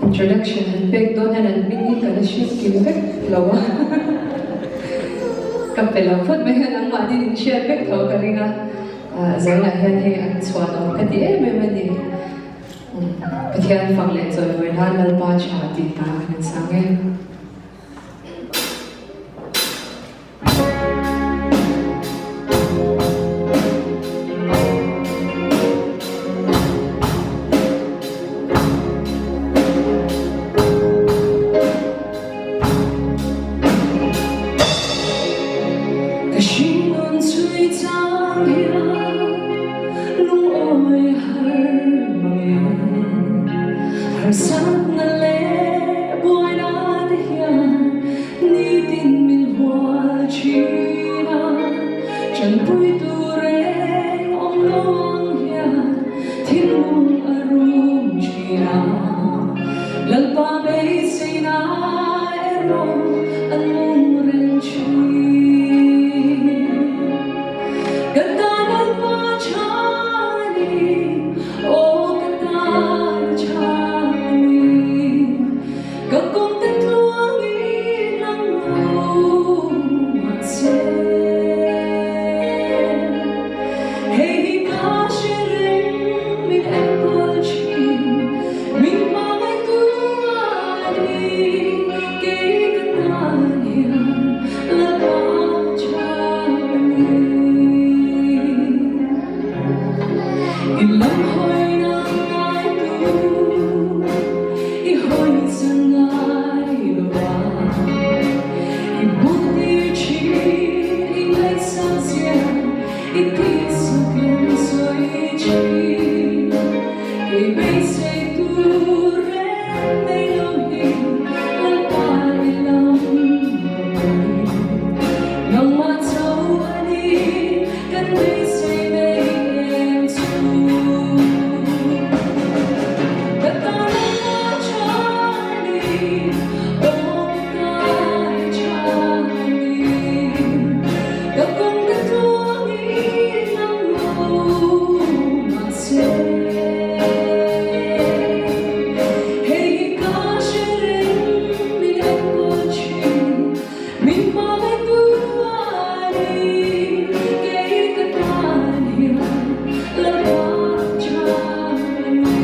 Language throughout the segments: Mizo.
Introduction han pek dawn hian an hming hi ka la hriat kim vek lo a, ka pe lo phawt mai a, nangmahni in hriat vek tho ka ring a, Zelah hian hei an chhuan awm ka ti em em a ni. Pathian fak leh chawimawi nan Lalpa tha tih hna kan insang e. Ka hringnun chhui chang hian lungawi har mang e. Harsatna leh buaina te hian nitin min hual thin a, chanpui tur eng awm lo ang hian thinlung a rum thin a. Lalpa beiseina erawh a nung reng thin. Ka tan Lalpa chhani, aw ka tan chhani. Ka kawngte tluangin ang lo mahse, hei hi ka hre reng min enkawl thin, min hmangaihtu a ni, kei ka tan hian Lalpa chhan a ni. I lam hawina ngai tu, i hawi chan ngai lo a. I buk tir thin, i ngaihsang zia, i tihsak in sawi thin. Kei beisei tur reng nei lo hi Lalpa i lam lo mai. Nangmah cho a ni. Kan beisei nei em chu ka tan a tha ni, aw ka tan a tha ni. Ka kawng ka tluangin ang lo mahse, hei hi ka hre reng min enkawl thin. Min hmangaihtu a ni, kei ka tan hian Lalpa tha a ni.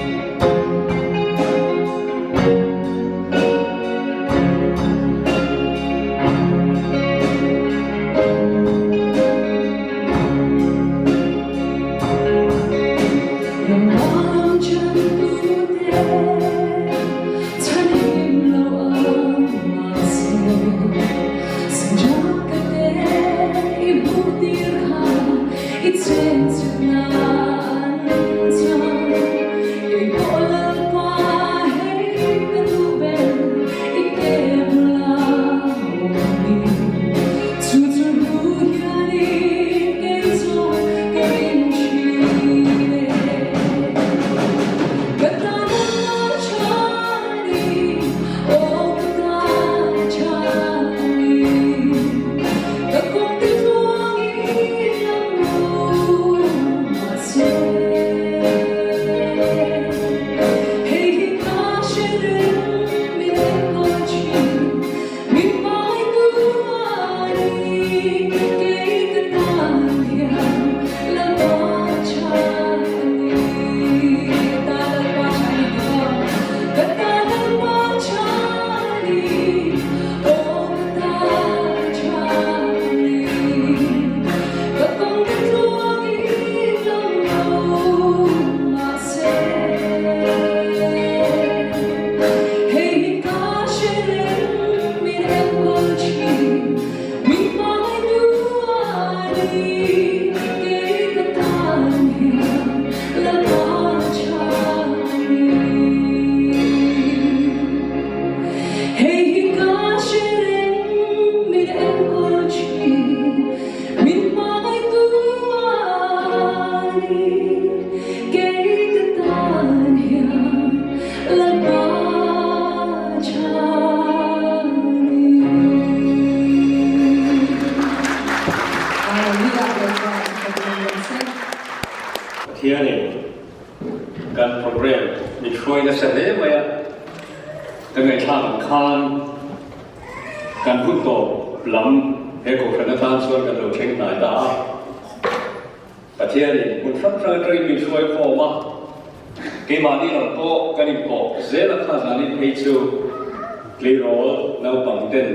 Ka rin thin e. Ka tan a tha ni, aw ka tan a tha ni. Ka kawngte tluangin ang lo mahse, hei hi ka hre reng min enkawl thin. Min hmaitu a ni, kei ka tan hian Lalpa tha a ni. Ta Lalpa tha a ni tih aw. Ka ta Lalpa tha a ni, aw ka ta tha a ni. Ka kawng te tluangin lo lo mahse, hei hi ka hre reng min enkawl thin, min hmangaihtu a ni, kei ka tan hian Lalpa tha a ni. Hei hi ka hre reng min enkawl thin, min hmangaihtu a ni, kei ka tan hian Lalpa tha ni. Hallelujah Lalpa ka duh rawh se. Pathianin kan program min hruai nasa hle mai a, ka ngaihthlak ang khan kan hun tawp lam he kohhran atan chuan kan lo thleng hnai ta a. Pathianin hmun hrang hrang atangin min hruai khawm a, keimahni lam pawh kan inpawh zel a kha zanin phei chu tleirawl naupang ten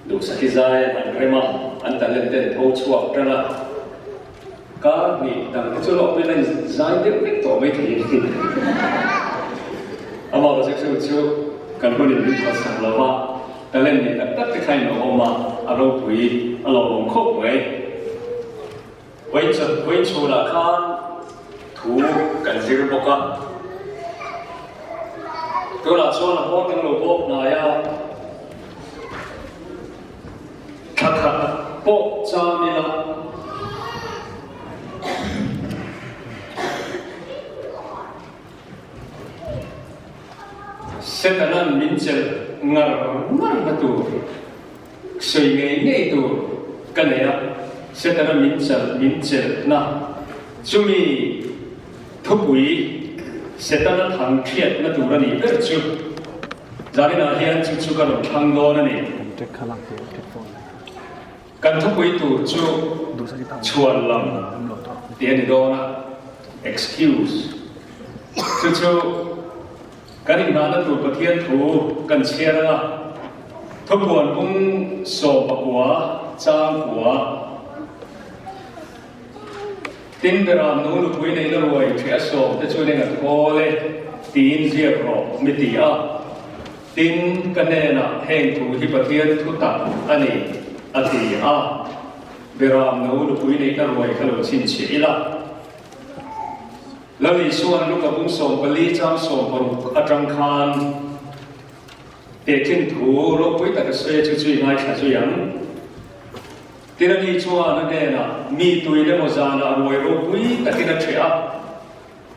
Duhsaki zai an rem a, an talent ten tho chhuak tan a, kar hnih dang te chu lawk mai la in zai deuh vek tawh mai thei a ni. Amah Rosection chu kan hunin min phatsak lo va, talent nei tak tak te kha in lo awm a, a ropui a lawmawm khawp mai. Vawiin chhunah khan thu kan zir bawk a, tunah chuan a bawr kan lo bawk hnai a, thla khat pawh cham ila. Setanan min chelh ngar ngar na tur, sawi ngei ngei tur ka nei a, Setana min chelh min chelhna chumi thupui Setana thang thiatna tur a nih ber chu zaninah hian chu chu ka rawn thlang dawn a ni. Kan thupui tur chu chhuan lam tih a ni dawn a, excuse. Chu chu kan inhnahna tur Pathian thu kan chhiar ang a, thupuan bung 19 chang kua. Tin beram nu nupui neihna ruai ṭheh a sawm te chuan eng a thawl e tiin ziak rawh mi ti a. Tin, ka hnenah heng thu hi Pathian thu tak a ni, a ti a. Beram no nupui neihna ruai kha lo chhinchhiah ila. Lal Isua'n Luka bung 14 chang 16 atang khan tehkhin thu ropui tak a sawi a, chu chu i ngaithla zui ang. Tin, ani chuan a hnenah, Mi tuin emaw zanah ruai ropui takin a ṭheh a.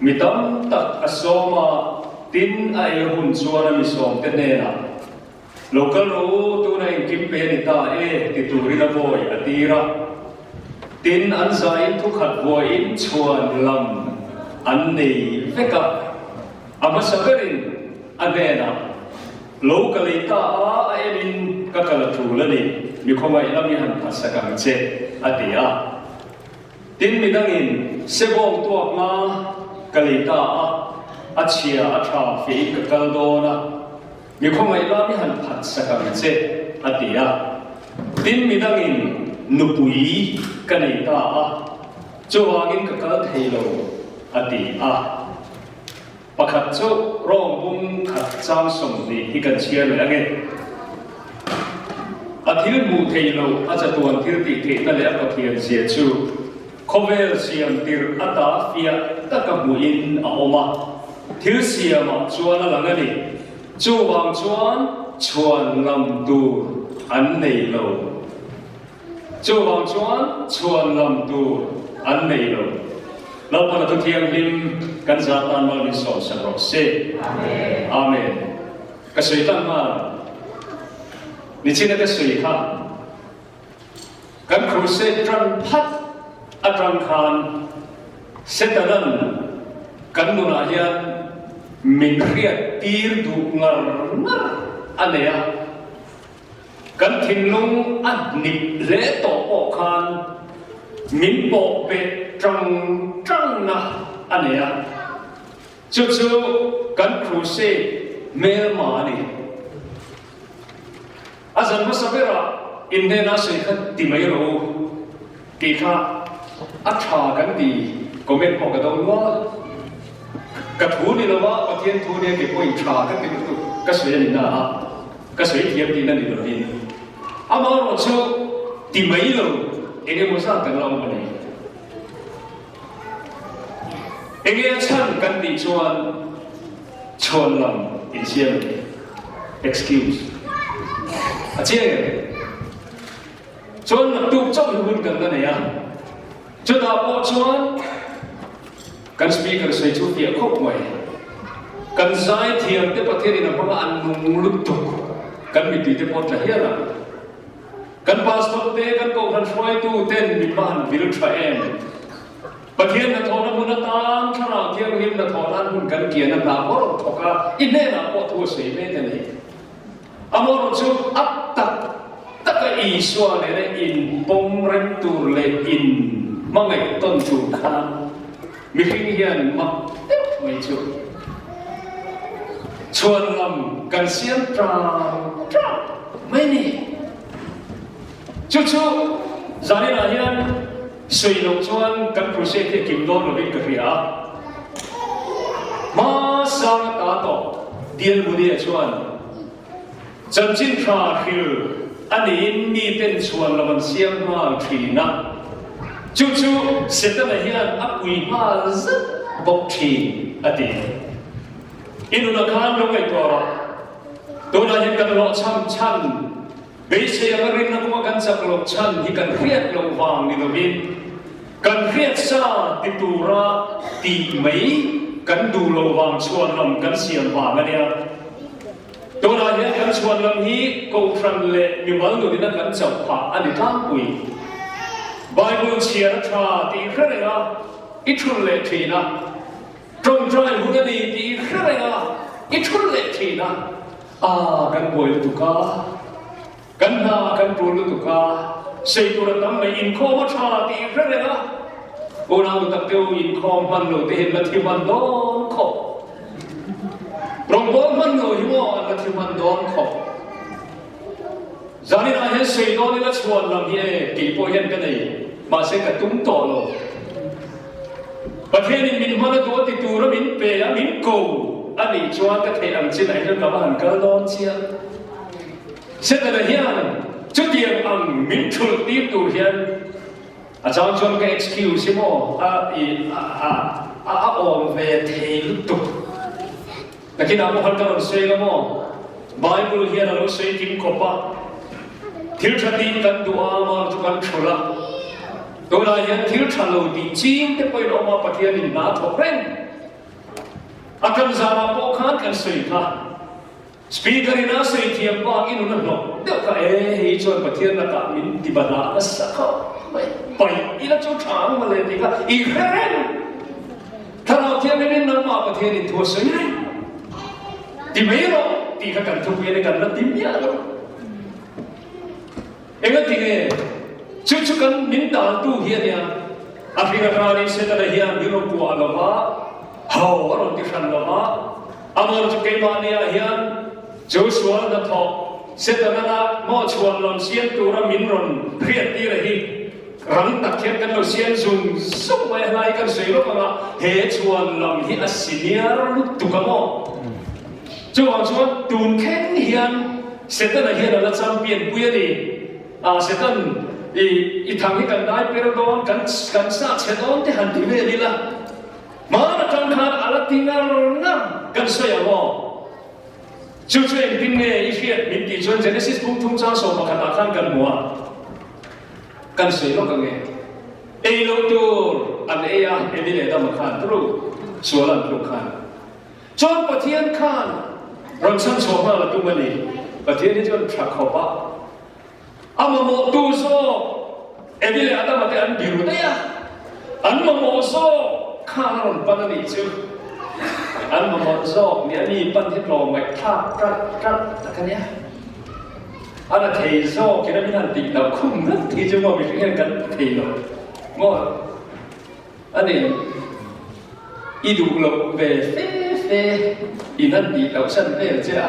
Mi tam tak a sawm a, tin a ei hun chuan a mi sawmte hnenah, Lo kal rawh u, tuna engkim pe a ni ta e, ti turin a bawi a tir a. Tin, an zaiin thukhat vuahin chhuan lam an nei vek a. A hmasa berin a hnenah, Lo ka lei ta a, a enin ka kal a tul a ni, mi khawngaih lam i han phatsak ang che, a ti a. Tin, midangin sebawng tuakna ka lei ta a, a chhia a tha fehin ka kal dawn a, mi khawngaih lam i han phat sak ang che, a ti a. Tin, midangin nupui ka nei ta a, chuvangin ka kal thei lo, a ti a. Pakhat chu Rome bung khat chang 20 hi kan chhiar leh ange. A thil hmuh theih loh a chatuan thil tih theihna leh a Pathian zia chu khawvel siam tirh ata fiah taka hmuhin a awm a, thil siamah chuan a lang a ni. Chuvang chuan chhuan lam tur an nei lo. Chuvang chuan chhuan lam tur an nei lo. Lalpan a thu thianghlim kan zah tan mal min sawmsak rawh se. Amen. Ka sawi tlang nghal. Nichina ka sawi kha kan crusade tan phat atang khan Setanan kan nunah hian min hriat tir duh ngar ngar a nei a. Kan thinlung a hnip hle tawh pawh khan min pawh peh tang tangna a nei a, chu chu kan crusade hmelma a ni. A zan hmasa berah inhnena sawi kha ti mai rawh u tih kha a tha kan ti, comment pawh ka dawng nual. Ka thu ni lova Pathian thu nia kei pawhin tha ka ti lutuk ka sawi a ni na a. Ka sawi thiam tihna ni lovin amaherawh chu ti mai lo eng emaw zat kan la awm a ni. Enge a chhan kan tih chuan chhuan lam insiam a ni, excuse, a chiang em? Chuan naktuk chauh hi hun kan la nei a, chutah pawh chuan kan speaker sawi chu fiah khawp mai. Kan zaithiam te Pathianin a hmanga an nung lutuk kan mitui te pawh tla hial ang. Kan pastor te, kan kohhran hruaitu ten min va han vil tha em? Pathian hnathawhna hmun atan Thlarau Thianghlim hnathawh nan hun kan kian a hna pawh a rawn thawk a, i hnenah pawh thu a sawi mek a ni. Amaherawh chu a tak taka Isua nena inpawm rem tur leh in hmangaih tawn tur khan mihring hian mak deuh mai chu chhuanlam kan siam tang tang mai ni. Chu chu zaninah hian sawi loh chuan kan crusade hi a kim dawn lovin ka hria a. Hmasang a ta tawh Dial Munia chuan chanchin tha hril a niin miten chhuan lo an siam nghal thin a. Chu chu Setana hian a pui nghal zet bawk thin a ti. I nunah khan lo ngaihtuah rawh. Tunah hian kan hlawhchham chhan Beisei anga rinna kawnga kan chak loh chhan hi kan hriat loh vang ni lovin kan hriat sa ti tura tih mai kan duh loh vang chhuan lam kan siam vang a nia. Tunah hian kan chhuan lam hi Kohhran leh mimal nunina kan chauh phah a ni tlangpui. Bible chhiar a tha tih hre reng a, i thul leh thin a. Tawngtai hun a ni tih i hre reng a, i thul leh thin a. A, kan buai lutuk a, kan hna kan tul lutuk a, sei tur a tam mai, inkhawm a tha tih i hre reng a, unau tak te u inkhawm hman lo te hian la thi hman dawn khawp. Rawngbâwl hman lo hi maw an la thi hman dawn khawp. Zaninah hian sei dawn ila chhuan lam hi e kei pawh hian ka nei, mahse ka tum tawh lo. Pathianin min hman a duh a ti tura min pe a, min ko a nih chuan ka theih ang chinah hian ka va han kal dawn chiang. Setana hian chutiang ang min thulh tir tur hian a chang chuan ka excuse hi maw a i a a a awm ve thei lutuk. Nakinah pawh khan ka rawn sawi anga maw? Bible hian a lo sawi kim khawp a, thil tha tih kan duh a, amah chu kan thulh a. Tunah hian thil tha lo tih ching te pawhin awm a, Pathianin hna a thawk reng. A kan zanah pawh khan kan sawi kha. Speaker in a sawi thiam bak i nun a hnawk deuh kha, e hei chuan Pathian lakah min ti bahlah nasa khawp mai, paih ila chu tha ang mawle tih kha i hre reng. Thlarau Thianghlimin nangmah Pathianin thu a sawi reng. Ti mai rawh tih kha kan thupui a ni, kan la ti miah lo. Engati nge? Chu chu kan min daltu hi a nia. A hring atangin Setana hian min rawn kuah lo va, ho a rawn ti hran lo va, amah chu keimahniah hian chu sual hnathawk Setana la maw chhuan lam siam tura min rawn hriattir a hi. Rang tak hian kan lo siam zung zung mai a, hlai kan sawi lawk ang a, he chhuan lam hi a senior lutuk a maw? Chuvang chuan tun thleng hian Setana hian a la champion pui a ni. Ah Setan, i i thang hi kan dai per dawn, kan kan sah chhe dawn te han ti vel ila, hman atang khan a la ti ngar ngar kan sawi ang aw. Chu chu engtin nge i hriat min tih chuan Genesis pumthum chang sawm pakhatah khan kan hmu a. Kan sawi lawk ange. Ei loh tur an ei a, Evi leh Adama khan turu sual an tluk khan. Chuan Pathian khan rawn chhan chhuah nghal a tum a ni. Pathian hi chuan tha khawp a, a mamawh tu zawk Evi leh Adama te an biru daih a, an mamawh zawk khan a rawn pan a nih chu. An mamawh zawk nia mi pan hi tlawmngaih thlak ṭalh ṭalh tak a nia. A la thei zawk in a min han tih loh khum vek hi chu maw mihring hian kan ti thei lo maw a ni. I duh loh ve fe fe in han tih loh san vel che a,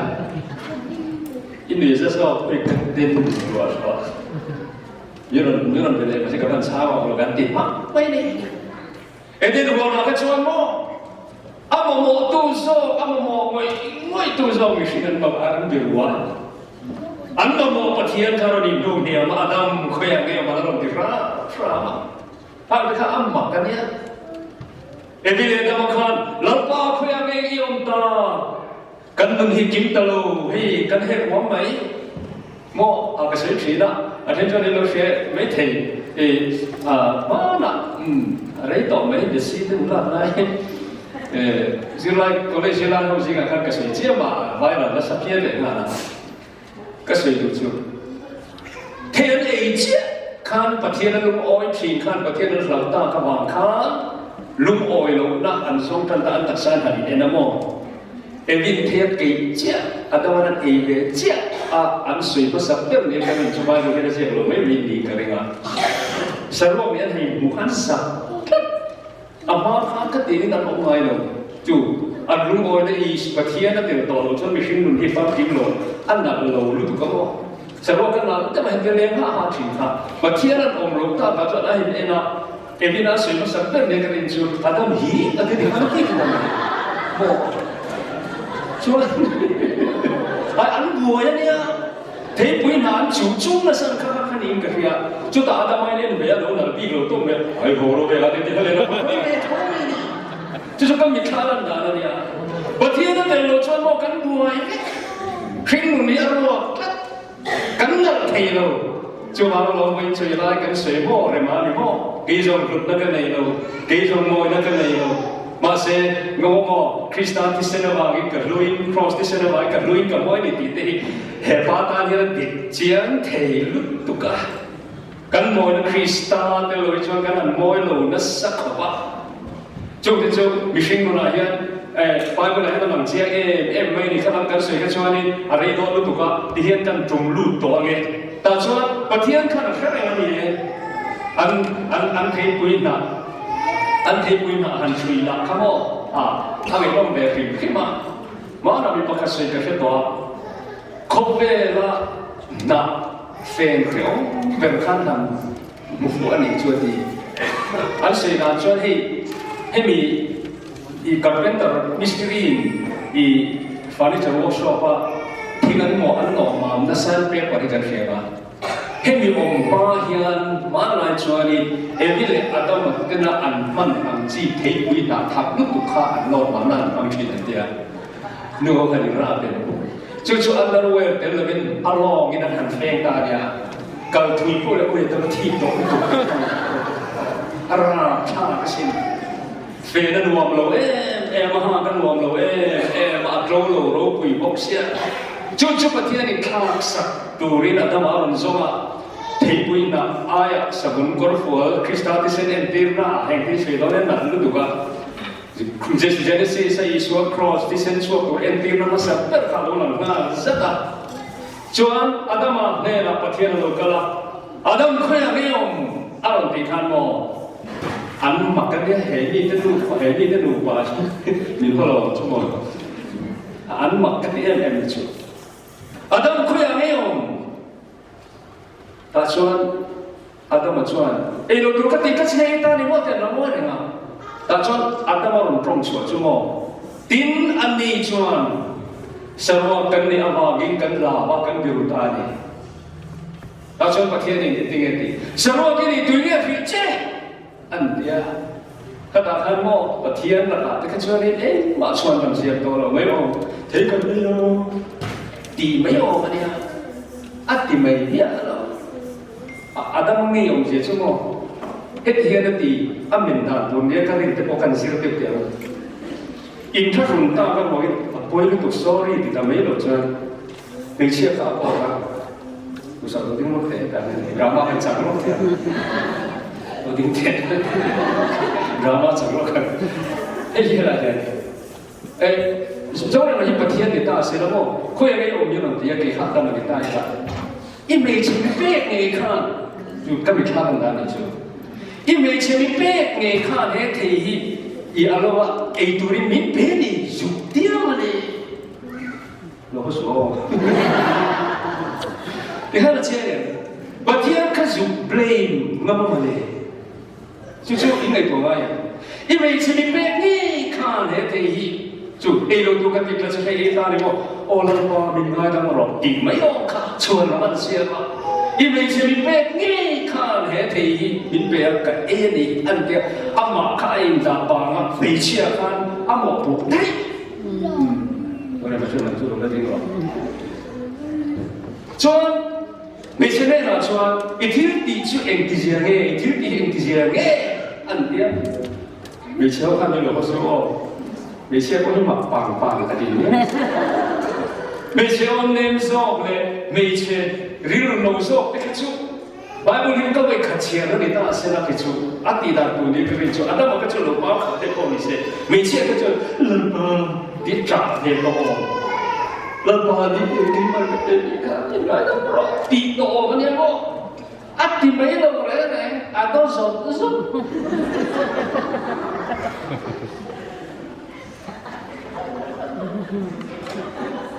i nui za zawk pawh i kan den ruah ruah min rawn min rawn be leh mahse ka van chhang awk lo kan ti hmak mai ni. Eden huanah kha chuan maw a mamawhtu zawk, a mamawh ngawih ngawihtu zawk mihring an mamawh an be rual. An mamawh Pathian kha rawn inhnu hniam a, Adam khawiah nge awm an rawn ti hram hram a. Hang te kha a mak a nia. Evi leh Adama khan, Lalpa khawiah nge i awm ta? Kan nun hi kim ta lo, hei kan hek uam mai maw a ka sawi thin a, a then chuan in lo hre mai thei i a hmanah umm a rei tawh mai Besi te nula lai e zirlai college zirlai ho zingah khan ka sawi chiam a viral nasa phian leh nghal a ka sawi duh chu thei an ei chiah khan Pathian a lungawi thin khan Pathian an hlau tak avang khan. Lungawi lohna an zawng tan ta an taksa an han in en a maw? Evin thei a keih chiah, Adama an ei ve chiah a an sawi hmasa ber nia kan in chu Bible hian a ziak lo mai mai niin ka ring a. Saruak nih an hei hmuh khan sak tlat. A hma khan ka tiin an awm ngai lo. Chu an lungawina i Pathian a tel tawh lo chuan mihring nun hi famkim lo a nalh lo lutuk a maw? Saruak a nalh deuh a heti leng hah hah thin kha. Pathian an awm lo tak ah chuan a in en a, Evin a sawi hmasak ber nia ka rin chu Adam hi a ti ding a ti ding a maw? Chuan ai an buai a nia. Theipui hna an chu chung nasa an kha kha kha niin ka hria. Chutah Adama in en ve a lo nalh bik lo tawp mai a, ai haw ro ve a ti ti halen a haw ve tho mai a ni. Chu chu ka mitthla lan dan a nia. Pathian a tel lo chuan maw kan buai vek. Hringnun hi a ruak tlat. Kan nalh thei lo. Chuvang lo vawiin sawi lai kan sawi maw rem a ni maw? Kei zawng hlutna ka nei lo. Kei zawng mawina ka nei lo. Mahse, ngaw maw, Krista thisen avangin ka hluin, Kraws thisen avangin ka hluin ka mawi ni tih te hi he pa tan hian a dik chiang thei lutuk a. Kan mawina Krista tel lo hi chuan kan han mawi lo nasa khawp a. Chungte chu mihring nunah hian Bible ah hian a lang chiang em em mai a ni. Thlalak kan sawi kha chuanin a rei dawn lutuk a, tihian kan tum lut tawh ange. Tah chuan Pathian khan a hre reng a ni e. An an an theipui hnah an theipui hnah han hrui lah kha maw a a ngaihnawm ve hrim hrim a. Hmanah mi pakhat sawi ka hre tawh a, khawvela hnah fen hrehawm ber khan han Hmu fuh a nih chu a ti. An sawi dan chuan hei hemi i carpenter mistiri in i furniture workshop a thing an mawh an nawh mam na sandpaper hi kan hria a. Hemi awm hma hian hmanlai chuan i Evi leh Adama tena an hman ang chi theipui hnah thak lutuk kha an nawt mam na an hmang thin an ti a. Nu ho khan in rap em? Chu chu underwear tel lovin a lawngin an han feng ta a nia. Kal thui pawh leh ui tam a thik tawh lutuk a rap thlak asin. Fen a nuam lo em em a, hak a nuam lo em em a, a tlo lo ropui bawk sia. Chu chu Pathian in thlak sak turin Adama a rawn zawng a, theipui hnah aiah savun kawrfual Krista thisen entirna ah heng thil sawi dawn en nalh lutuk a. Genesis a Isua Kraws thisen chhuak tur entirna hmasa ber kha a lo lang nghal zat a. Chuan Adama hnenah Pathian a lo kal a, Adam khawiah nge awm? a rawn tih khan maw an mak a nia, he mite nu, he mite nupa hi min haw lo ang chu maw? An mak ka ti em em chu. Adam khawiah nge awm? Tah chuan Adama chuan, Ei lo tur ka tih ka chhe ei ta ni maw? Tiah an lo ngawi reng a. Tah chuan Adama rawn tawng chhuah chu maw? Tin, ani chuan, Saruak kan nih avangin kan lap a, kan biru ta a ni. Tah chuan Pathianin engtin nge tih? Saruak i nih tui nge hrilh che? An ti a. Khatah khan maw Pathian lakah te kha chuanin engmah chhuan kan ziak tawh lo mai awm thei kan nei lo tih mai awm a nia. A ti mai miah lo. A dang ngei awmzia chu maw heti hian a ti, a men dan tur nia ka rin te pawh kan zir deuh teh ang. Inthlahrun tak a ruangin a pawi lutuk sorry ti ta mai lo chuan Hmeichhia kha a kawk a, Usa lo ding lawk teh hetah hian drama kan chak lawk teh ang, lo ding teh drama chak lawk ang hei hi helai hian eh Zorema hi Pathian ni ta a si lo maw khawi ang ei awm hi rawn ti a kei kha dam a ni ta ila i hmeichhe mi pek ngei khan chu ka mitthla kan dah nih chu i hmeichhe mi pek ngei khan he thei hi i a lo a ei turin min pe ni zuk diam a ni. Lo haw suh aw. Tikhan a chiang em? Pathian kha zuk blame ngam a mawle. Chu chu in ngaihtuah ngai em? I hmeichhe mi pek ngei khan he thei hi chu ei lo tur ka ti tla chu hei ei ta ni maw? Aw Lalpa min ngaidam rawh tih mai awk kha chhuan lam an siam a. I hmeichhe mi pek ngei khan he thei hi min pe a ka ei a ni an ti a. Amah kha a indah vang a hmeichhia khan a mawhpuh daih. Chuan hmeichhe hnenah chuan i thil tih chu engtizia nge, i thil tih hi engtizia nge an ti a. Hmeichhe ho khan min lo haw chu aw, hmeichhia pawh hi mak pang pang ka ti nia. Hmeichhe awm nem zawk leh hmeichhe rilru no zawk te kha chu. Bible hi ka vawikhat chhiar a ni ta a sela khi chu a tih dan tur ni ka rin chu Adama kha chu lo pau khat te pawh ni se hmeichhia kha chuan Lalpa tih ṭah ve tawh awm Lalpa ni keimah ka tel ni kha min ngaidam rawh tih tawh awm a nia maw a ti mai lo reng reng a daw zawt zawt.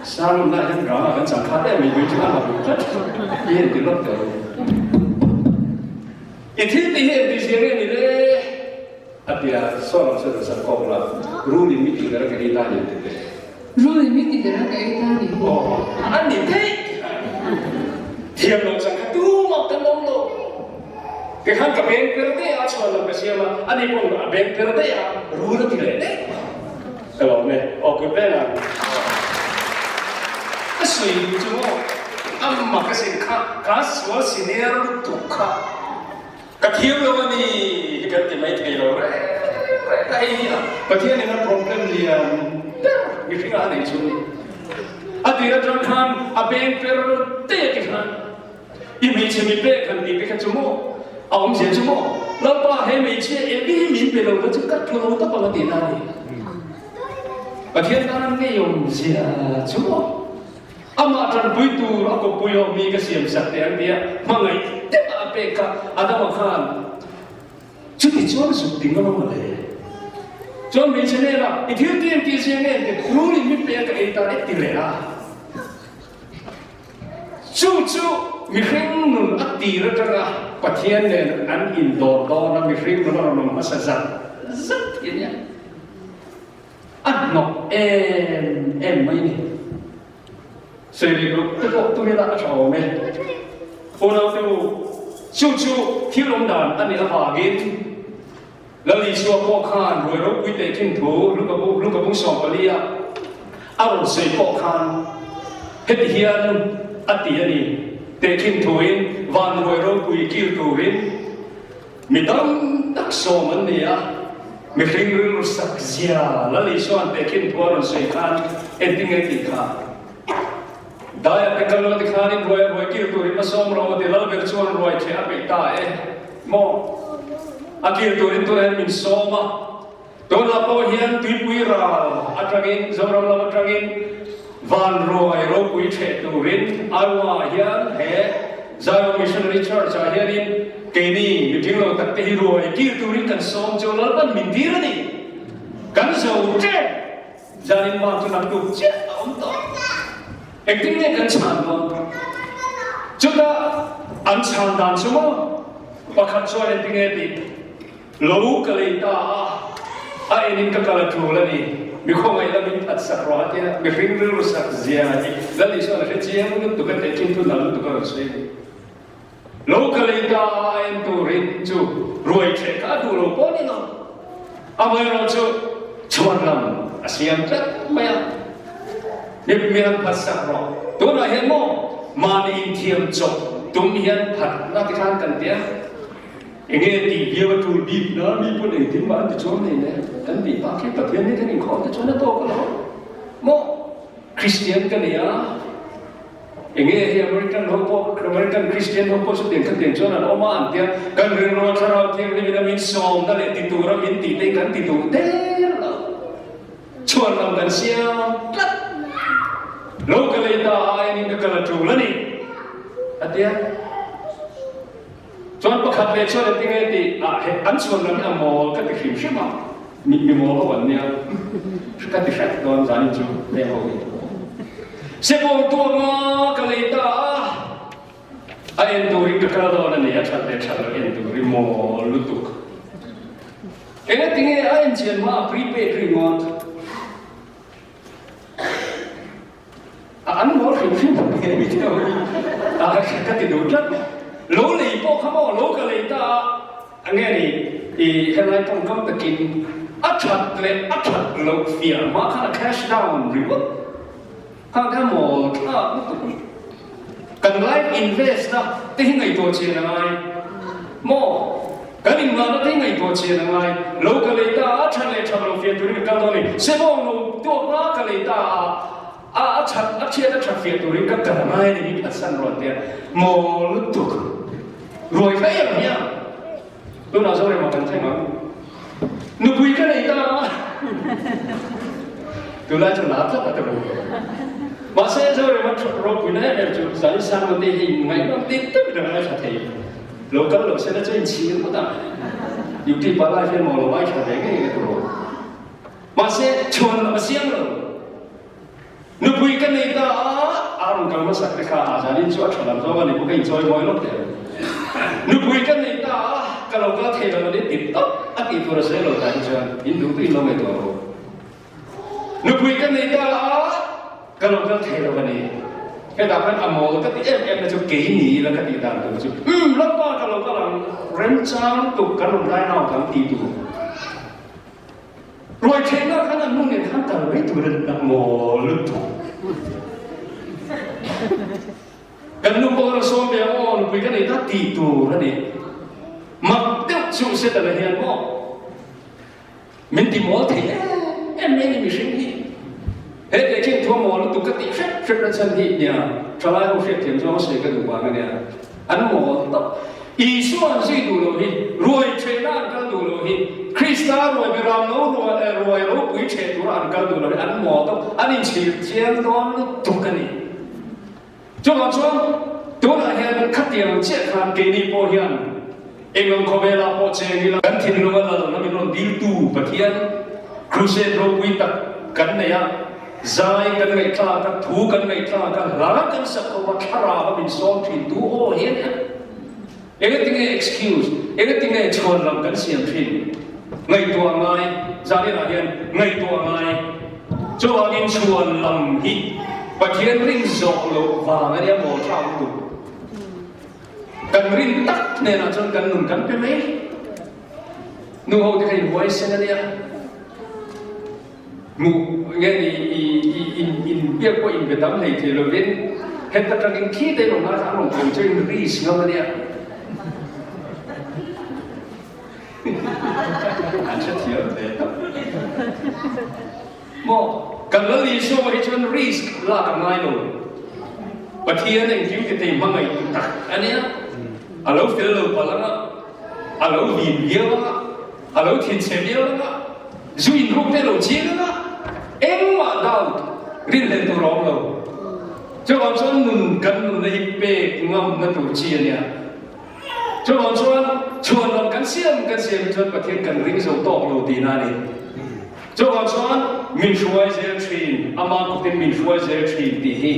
Salon ah hian drama kan chang khat em mai chu a hlauh tlat hi en ti lawk teh u. I thil tih hi engti zia nge ni le? A ti a, saw lam saw sak kawk la, rul in mi tih ber a ka ei ta ni ti teh. Rul in mi tih ber a ka ei ta ni. Aw, a ni theih thiam lo chang kha tumah kan awm lo. Tikhan ka beng per daih a, chhuan lam ka siam a, ani pawn a beng per daih a, rul a ti leh daih. Ka lawm e, aw kut vel ang. Ka sawi duh chu maw, amma ka sin kha, ka sual senior lutuk kha ka thiam lo a ni hi kan ti mai thei lo reng reng a, hei hi a Pathianin a problem lian ber mihringa a nei chu a ni. A tir atang khan a beng per daih a ti khan. I hmeichhe mi pek han tih te kha chu maw? A awmzia chu maw? Lalpa he hmeichhia eng hi min pe lo la chu ka tlu lo tawp ang a tih na a ni. Pathian tan an ngei awmzia chu maw? Amah tanpui tur a kawppui ho mi ka siam sak teh ang tia hmangaih deuh a pek kha Adama khan chuti chuan zuk ti ngam a mawle. Chuan hmeichhe hnenah i thil tih engtih zia nge ti rulin mi pek a ei tan e ti leh a. Chu chu mihring nun a tir atanga Pathian nen an indawr dawn a, mihring nun a rawn awm hmasa zat zat hi a nia. A hnawk em em mai a ni. Sawi ruk te pawh tum ila a tha awm e. Unaute u, chu chu thil awm dan a nih avangin Lal Isua pawh khan ruai ropui tehkhin thu Luka bu Luka bung 14 ah a rawn sawi pawh khan heti hian a ti a ni, Tehkhin thuin van ruai ropui kil turin mi tam tak sawm an ni a, mihring rilru sak zia Lal Isua'n tehkhin thu a rawn sawi khan engtin nge tih kha Daia te kal lo ti khanin ruai a ruai kil turin a sawm ro a ti, Lalber chuan ruai ṭheh a peih ta e maw? A kil turin tunah hian min sawm a, tunah pawh hian tuipui ral atangin, Zoram lam atangin van ruai ropui ṭheh turin Iowa ah hian he Zion Missionary Church ah hianin keini miping lo tak te hi ruai kil turin kan sawm chu Lalpan min tir a ni. Kan zo ṭep! Zanin bak chu naktuk chiah a awm tawh. Engtin nge kan chhan dawn? Chutah an chhan dan chu maw? Pakhat chuan engtin nge tih? Lo ka lei ta a, a enin ka kal a tul a ni. Mi khawngaih la min that sak rawh a tia, mihring rilru sak zia hi Lal Isuan a hre chiang lutuk a, tehkhin thu nal lutuk a rawn sawi a ni. Lo ka lei ta a en turin chu ruai ṭheh kha a duh lo pawh ni lo. Amaherawh chu chhuan lam a siam tlat mai a, Mi mi han phat sak rawh. Tunah hian maw mahni inthiam chawp tum hian phat na ti khan kan ti a, enge tih viau a tul bik na mi pawn engtin mah an ti chuang nei le kan tih bak hi Pathian hi kan inkhawm te chuan a tawk alawm maw Kristian ka ni a. Enge hei American ho pawh, American Christian ho pawh chutiang khatiang chuan an awm a an tia, kan rilru a thlarau thianghlim in a min sawmna leh ti tura min tih te hi kan ti duh der lo. Chhuan lam kan siam tlat. Lo ka lei ta a aiin ka kal a tul a ni a tia. Chuan pakhat leh chuan engtin nge tih ah he an chhuan lam hi a mawl ka ti hrim hrim a, mi mi mawl ho an nia ka ti hrep dawn zanin chu heng ho hi. Sepawl tuanga ka lei ta a, a en turin ka kal dawn a ni, a that leh that loh en turin mawl lutuk. Engatinge a en chian hma a prepaid ringawt. A an mawl hrim hrim nge mi deuh hi a ka ti duh tlat. Lo lei pawh kha maw lo ka lei ta a, a nge ni i helai tawngkam takin a that leh a that loh fiah hma khan a cash down ringawt kha kha mawl thlak lutuk a ni. Kan life invest na te hi ngaihtuah chian a ngai maw? Kan inngahna te hi ngaihtuah chian a ngai. Lo ka lei ta a, that leh that lo fiah turin ka kal dawn a ni. Sebawng lo tuak nga ka lei ta a, a a that a chhiat a that fiah turin ka kal a ngai a ni min phatsan rawn tia mawl lutuk. Ruai kha em hian tunah Zorema kan thleng ang. Nupui ka nei ta a. Tunlai chu lar tlat a ti bawk. Mahse Zorema ropuina em em chu Zai Sangte hi ngaihnawm ti deuh in a ngaithla thei. Lo kal lo sela chu inchhir ngawt ang. Duty pa lai hian maw lo ngaithla ve ngei ka tur. Mahse chhuan lam a siam lo. Nupui ka nei ta a, a rawn kal hmasak te kha a zanin chu a tha lam zawng a ni bawk a inchawi mawi lawk teh. Nupui ka nei ta a, ka lo kal thei lo a ni tip tawp a tih tur a sawi lo tah hi chuan in duh tuin lo ngaihtuah rawh. Nupui ka nei ta a, ka lo kal thei lo a ni. Hetah khan a mawl ka ti em em na chu kei ni ila ka tih dan tur chu umm Lalpa ka lo kal ang, remchang tuk kan rawn line out ang tih tur. Ruai theihna khan an nu nen khan kal mai tur a ni maw lutuk. Kan nu pawh a sawm ve ang aw nupui ka nei ta tih tur a ni. Mak deuh chu Setana hian maw min ti mawl thei em em mai ni mihring hi. He tehkhin thu a mawl lutuk ka tih hrep hrep na chhan hi nia thalai ho hriatthiam zawng a sawi ka duh vang a nia. An mawl tawp. Isua an zui duh loh hi, ruai ṭhehna an kal duh loh hi, Krista ruai beram lo ruai ruai ropui ṭheh tura an kal duh loh hi an mawl tawp. An inchhir chiang dawn lutuk a ni. Chuvang chuan tunah hian khatiang chiah khan keini pawh hian engang khawvelah pawh cheng ila kan thinlunga lalna min rawn diltu Pathian crusade ropui tak kan nei a, Zai kan ngaihthlak a, thu kan ngaihthlak a, hla kan sak ho a, thlarau a min sawm thin tu aw hi a nia. Engatinge excuse, engatinge chhuan lam kan siam thin? Ngaihtuah ngai, zaninah hian ngaihtuah ngai. Chuvangin chhuan lam hi Pathian rin zawh loh vang a nia maw tha lutuk. Kan rin tak hnenah chuan kan nun kan pe mai. Nu ho te kha inhuaisen a nia. Hmuh nge ni i i in in biak pawh in be tam hlei thei lovin heta tangin khi te rawn ngaithla an rawn kawm chu in risk ngam ania an hrethiam ve tak maw kan Lal Isua hi chuan risk lak a ngai lo Pathian engkim ti thei hmangaih tu tak ania a lo fel lo palh anga a lo vin viau anga A lo thinchhe viau anga, zu inruk te lo ching anga, engmah doubt rinhlelh tur a awm lo. Chuvang chuan nun kan nunna hi pek ngamna tur chi a nia. Chuvang chuan chhuanlam kan siam kan siam hi chuan Pathian kan ring zo tawk lo tihna a ni. Chuvang chuan min hruai zel thin, ama kutin min hruai zel thin tih hi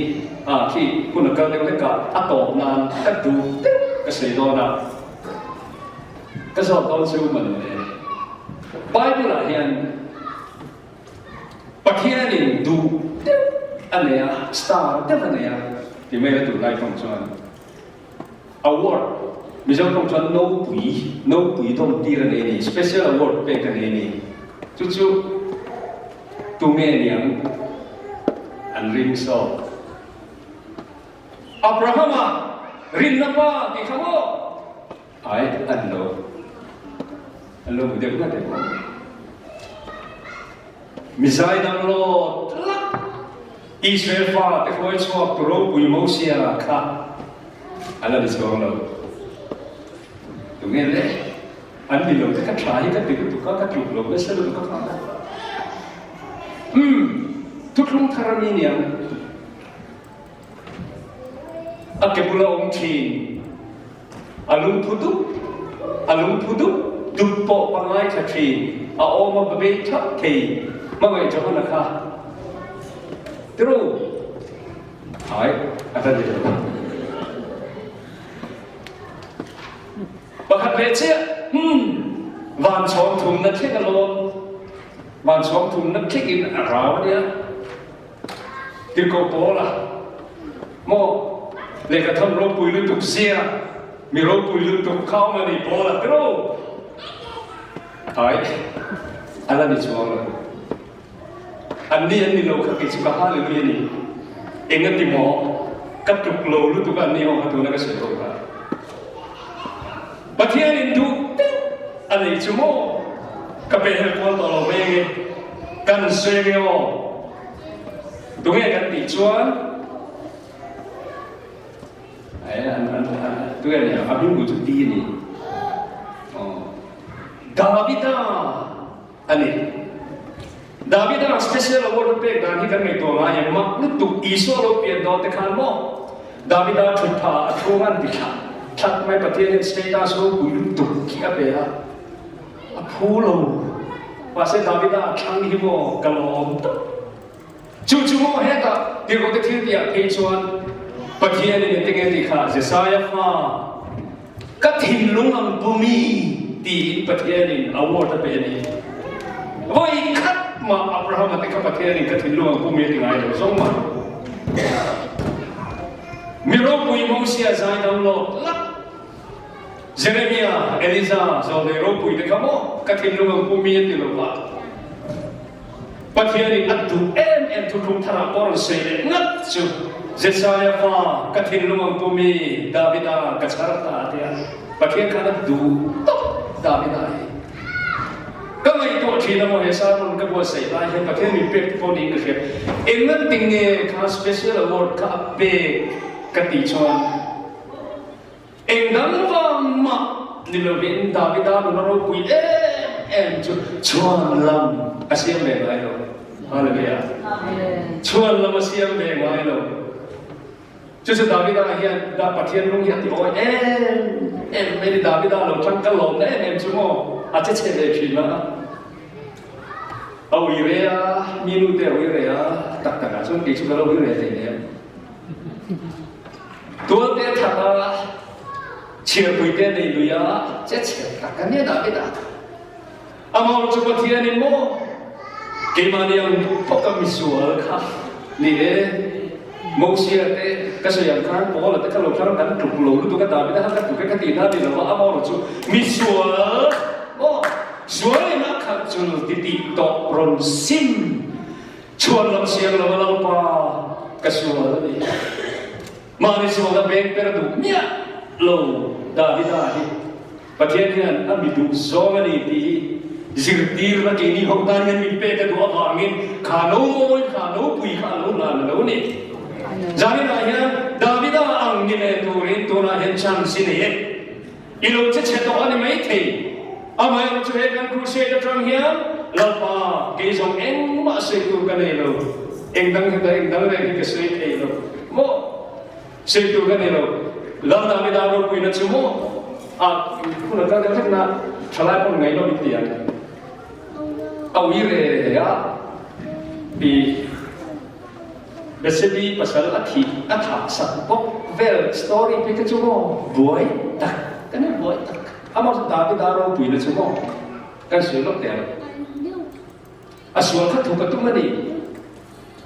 ah khi hun a kal deuh hlek a, a tawp nan ka duh deuh ka sawi dawn a. Ka zawt dawn chu man le. Bible ah hian Pathianin duh deuh a nei a, star deuh a nei a ti mai la tunlai tawng chuan award Mizo tawng chuan nopui, nopui dawn tir a nei a ni, special award pek a nei a ni. Chu chu tunge niang an ring zawk. Abrahama rinna pa tih kha maw? Ai, an lo, an lo hmu deuh ngat em aw? Mi zaidam lawt lak Israel fate hruai chhuak tu ropui Mosia kha a la ni chuang lo. Tunge le? An ni lo te ka tha hi ka ti lutuk a, ka tluk lo nasa lutuk a kha. Umm, thuthlung thar a mi niang. A ke bula awm thin, a lungphu dup, a lungphu dup dup pawh ka ngaithla thin, a awm a bei thap thei, hmangaih Johana kha tiro ai a ta ni lo. Pakhat leh chiah, hmm, van chhawng thumna thleng a lawn, van chhawng thumna thlengin a rau a nia. Tirhkoh Paula maw lehkha thawn ropui lutuk zia mi ropui lutuk kha awm a ni Paula tiraw? Ai, a la ni chuang lo. An ni an ni lo kha kei chu ka hallelujah a ni. Engati maw ka tluk lo lutuk a an ni ho kha tuna ka sawi ho kha. Pathianin duh deuh a nei chu maw? Ka pehhel kual tawh lo mai ange, kan sawi ange aw. Tunge kan tih chuan, eh, an, an, an, Tunge nia? A hming bul chu T a ni. Aw. Davida a ni. Davida special award a pek dan hi kan ngaihtuah ngai em? Mak lutuk Isua lo pian dawn te khan maw? Davida thut pha a thu ngan ti thlah thlat mai Pathian hian status ropui lutuk khi a pe a, a phu lo. Mahse Davida a thlang hi maw ka lawm tak. Chu chu maw hetah tirhkohte thil tihah phei chuan Pathianin engtin nge tih kha Jesaia fa ka thinlung ang pu mi tiin Pathianin award a pe a ni. Vawi khat mah Abrahama te kha Pathianin ka thinlung ang pu mi a ti ngai lo zawng mah. Mi ropui Mosia zai dam lawk lak Jeremia, Eliza zawlnei ropui te kha maw ka thinlung ang pu mi a ti lo va. Pathianin a duh em em thuthlung tharah pawh rawn sawi leh ngat chu, Jesaia fa, ka thinlung ang pu mi, Davida ka chhar ta a ti a. Pathian khan a duh tawp Davida hi. Ka ngaihtuah thin a maw he sermon ka buatsaih lai hian Pathian min pek te pawh niin ka hria. England tinge kha special award kha a pek ka tih chuan, Eng dang vang mah ni lovin Davida nuna ropui em em chu chhuan lam a siam ve ngai lo. Hallelujah. Chhuan lam a siam ve ngai lo. Chu chu Davida hian da Pathian lung hi a ti awi em em mai ni Davida lo tang ka lawm na em em chu maw a che chhe ve thin a. A ui re a, mi nu te a ui re a, tak tak ah chuan kei chu ka lo ui re thei nem. Tualte that a, chhiarpui te nei lui a, che chhiar tak a nia Davida kha. Amah chu Pathianin maw keimahni ang bawk a misual kha ni e, Mosia te ka sawi ang khan Paula te kha lo thlang kan tluk lo lutuk a, Davida kha ka tluk e ka tih na ni lo a, amah chu misual maw sual in a khalh chul ti tih tawh rawn sim Chhuan lam siang lo a Lalpa ka sual a ni. Mahni sualna beng per duh miah lo Davida hi Pathian hian a mi duh zawng a ni tih hi zirtirna keini ho tan hian min pek a duh avangin kha no mawi kha no pui kha a lo hlan a lo ni. Zaninah hian Davida ang ni leh turin tunah hian chance i nei e. I lo che chhe tawh a ni maithei. Amaherawh chu he kan crusade atang hian Lalpa kei zawng engmah sawi tur ka nei lo. Eng dang hi eng dang reng hi ka sawi thei lo maw? Sawi tur ka nei lo. Lal Davida ropuina chu maw? A hun a kal deuh hlek na thalai pawn ngaih lo in ti ang. A ui re a i Bethsebi pasal a thih a thah sak bawk vel story phei kha chu maw buai tak kan en buai tak amah chu Davida ropuina chu maw kan sawi lawk teh ang a sual kha thuk a tum a ni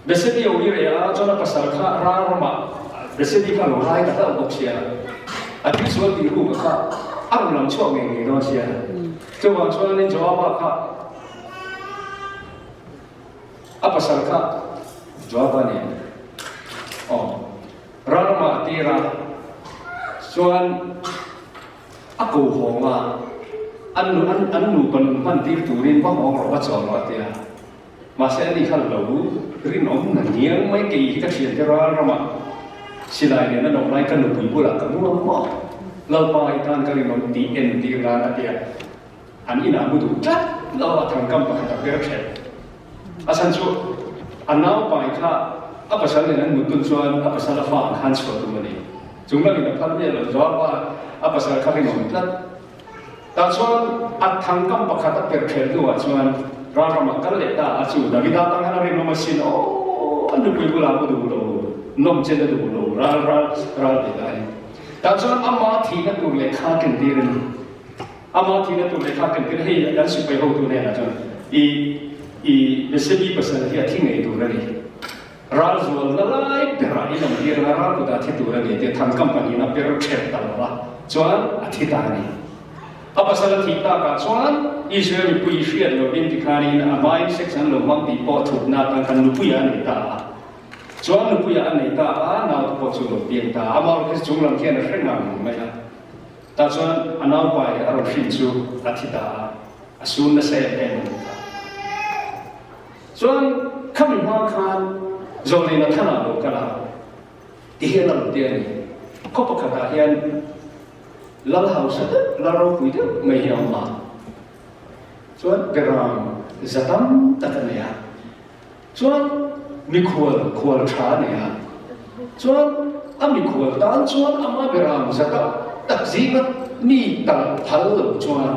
Bethsebi a ui reh a chuan a pasal kha ral ramah Bethsebi kha a lo rai ta hlauh bawk sia a thil sual tih ruk kha a rawn lang chhuak ngei ngei dawn sia chuvang chuanin Joaba kha A pasal kha Joaba nen aw ral ramah a tir a, chuan a ko hawng a, an nu an an nupa nun hman tir turin va hawng rawh va chawl rawh a ti a. Mahse ani kha lo rinawm na ngiang mai kei hi ka thiante ral ramah silai nen an awm lai ka nupui bulah ka mu ang maw Lalpa i tan ka rinawm tih entir nan a ti a. An inah mu duh tlat lo a thangkam pakhat a per ṭhelh. A chhan chu a naupai kha a pasal nen an mut dun chuan a pasal a fa ang khan chhuah tum a ni. Chung langin a phal miah lo Joaba a pasal kha rinawm tlat. Tah chuan a thangkam pakhat a per ṭhelh hnuah chuan ral ramah kal leh ta a chu Davida tang khan a rinawm asin aw a nupui bulah mu duh lo nawm chen a duh lo ral ral ral ve ta a ni. Tah chuan ama thihna tur lehkha a ken tir a ni. Amah thihna tur lehkha ken tir hei kan sipai hotu hnenah chuan i i Besebi pasal hi a thi ngei tur a ni. Ral zualna lai berah in awm tir anga ral kutah a thi tur a ni tia Than company in a per ṭhelh ta lo va chuan a thi ta a ni. A pasal a thih takah chuan Israel mipui hriat lovin tikhanin a hmain sex an lo hmang tih pawh thupna atan khan nupuiah a nei ta a. Chuan nupuiah a nei ta a, naute pawh chu a lo piang ta a. Amah erawh khi chung lam khian a hre ngang mai a. Tah chuan a naupai a rawn hrin chu a thi ta a, a sun nasa em em a ni ta. Chuan khami hma khan Zawlnei Nathana lo kal a, ti hian a rawn ti a ni. Khaw pakhatah hian. Lal hausa deuh, lal ropui deuh mai hi a awm a. Chuan beram za tam tak a nei a. Chuan mikhual khual tha a nei a. Chuan a mikhual tan chuan ama beram za tam tak zinga mi tal phal lo chuan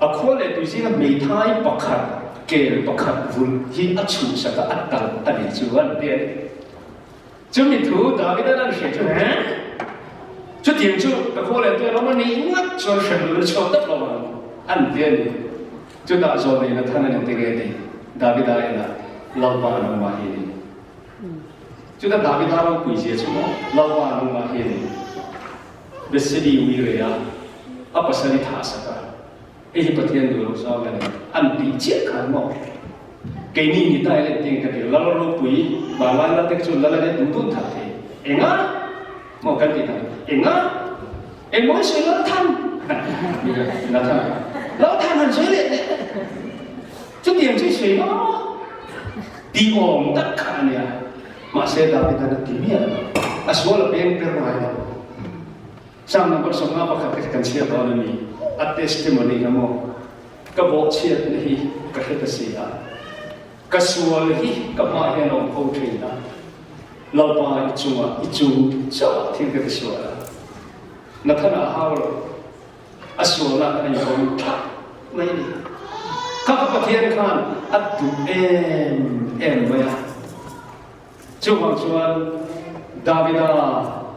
a khua leh tui zinga hmeithai pakhat kel pakhat vulh hi a chhuhsak a, a tal a ni chu an ti a ni. Chumi thu Davidan an hriat chu he chutiang chu ka khaw leh tuah lam a nih ngat chuan hrem lun a chhuak tak lo ang an ti a ni. Chutah zawlnei Nathan a ni te nge tih Davida enah Lalpa nangmah hi a ni. Chutah Davida ropui zia chu maw Lalpa nangmah hi a ni. Bethsebi ui rei a, a pasal i thah sak a. Hei hi Pathian duh loh zawng a ni an tih chiah khan maw? Keini ni ta ila engtin ka ti lal ropui vanlai lal te kha chuan lal a let dun dun that thei enga maw kan tih dan enga engmaw i sawi lal than lal than lal than han sawi leh leh chutiang chu i sawi ngam a maw tih awm tak kha a nia mahse David an a ti miah lo a sual a peng per ngai lo. Psalm number 51 te kha kan chhiar dawn a ni. A testimony kha maw? Ka bawhchhiatna hi ka hre ta si a, ka sual hi ka hmaah hian a awm fo thin a, Lalpa i chungah i chung chauh ah thil ka ti sual a. Nathana a hau lo, a sualna khan a inhawng thak mai a ni. Kha ka Pathian khan a duh em em mai a. Chuvang chuan Davida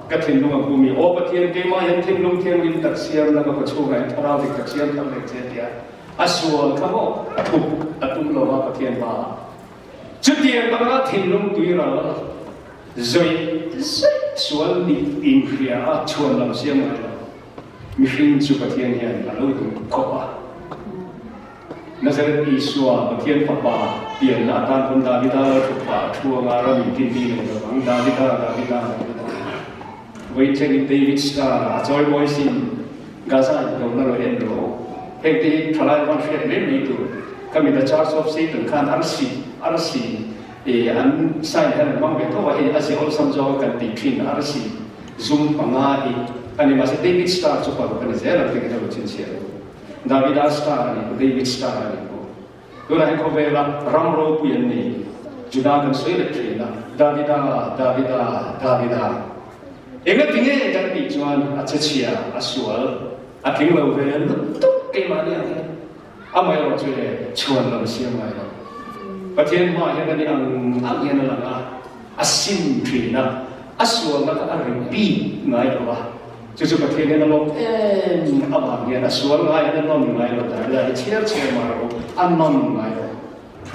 ka thinlung a hmu mi, Aw Pathian, keimah hian thinlung thianghlim tak siam la, ka kawchhungah hian thlarau dik tak siam thar leh che tia a sual kha maw thup a tum lo va Pathian hmaah. Chutiang anga thinlung tuiral zawih zawih sual nih inhria a chhuan lam siam ngai lo mihring chu Pathian hian a lo duh khawp a. Nazareth Isua, Pathian Fapa, pianna atan pawn Davida lal thutphah a thu anga ram in tin ni lo ang, Davida, Davida, Davida. Vawichengin David Star a chawi mawi sin, Gaza in do na lo en rawh. Heng te hi thalai van hriat mai mai tur. Ka mit a Church of Satan khan arsi, arsi e an sign hian an hmang ve tho a, hei a zia awlsam zawk a kan tih thin arsi zum panga hi a ni. Mahse David Star chu paruk a ni zel ang tih ka lo chhinchhiah lo. Davida star a ni ko, David star a ni ko. Tunah hian khawvela ram ropui an ni. Juda kan sawi leh thin a, Davida, Davida, Davida. Enga tinge kan tih chuan a che chhia, a sual, a tling lo ve lutuk keimahni ang hian. Amaherawh chu e chhuan lam siam ngai lo. Pathian hmaah hian ani ang ang hian a lang a, a sim thin a, a sualna kha a repeat ngai lo a. Chu chu Pathian hian a lawm em avang hian a sual ngai hian a nawn ngai lo ta ila i chhiar chhiar mah rawh u, a nawn ngai lo.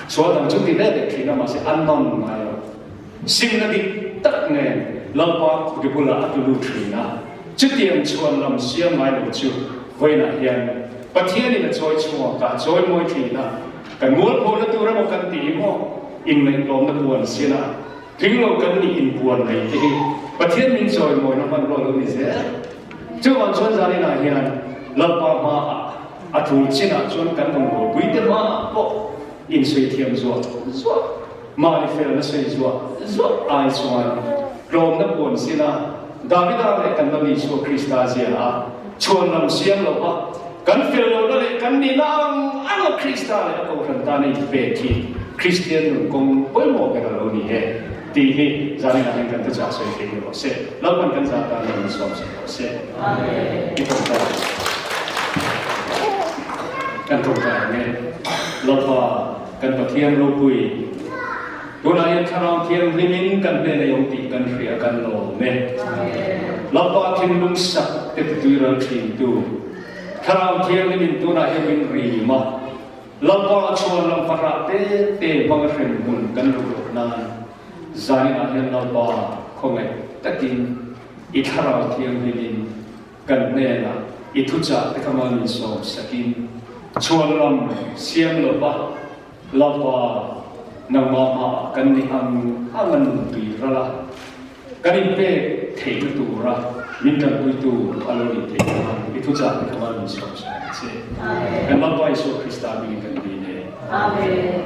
Sual dang chu ti let leh thin a mahse a nawn ngai lo. Simna dik tak nen Lalpa khuti bulah a tulu thin a, chutiang chhuan lam siam ngai lo chu vawiinah hian Pathianin a chawi chhuak a, a chawi mawi thin a, kan mualphona tur emaw kan ti hi maw inngaihtlawmna puan sin a, Tling lo kan nih inpuan mai te hi Pathian min chawimawina hmanrua lo ni zel. Chuvang chuan zaninah hian Lalpa hmaah a tul chinah chuan kan rawngbawlpui te hmaah pawh insawi thiam zuah zuah, mahni felna sawi zuah zuah ai chuan tlawmna puan sina Davida leh kan Lal Isua Krista zia a chhuan lam siam lo va, kan fel lohna leh kan nihna ang anga Krista leh a kohhran tana inpek hi Kristian nun kawng pawimawh ber a lo ni e tih hi zaninah hian kan thuchah sawi thei ni rawh se. Lalpan kan zah tan lo min sawm sak rawh se. I tawngtai kan tawngtai ang e. Lalpa kan Pathian ropui. Tunah hian Thlarau Thianghlimin kan hnen a awm tih kan hria kan lawm e. Lalpa thinlung sak te titui ral thintu Thlarau Thianghlimin tunah hian min rim a, Lalpa a chhuan lam fahrah te te hmanga hrem hmun kan luh loh nan zaninah hian Lalpa khawngaih takin i Thlarau Thianghlimin kan hnenah i thuchah te kha mal min sawm sakin chhuan lam siam lova Lalpa, nangmah hmaah kan ni ang ang a nunpui ral a, kan inpek theihna tura min tanpuitu a lo nih theih nan i thuchah te kha mal min sawm sak ang che. Kan Lalpa Isua Krista hmingin kan dil e. Amen.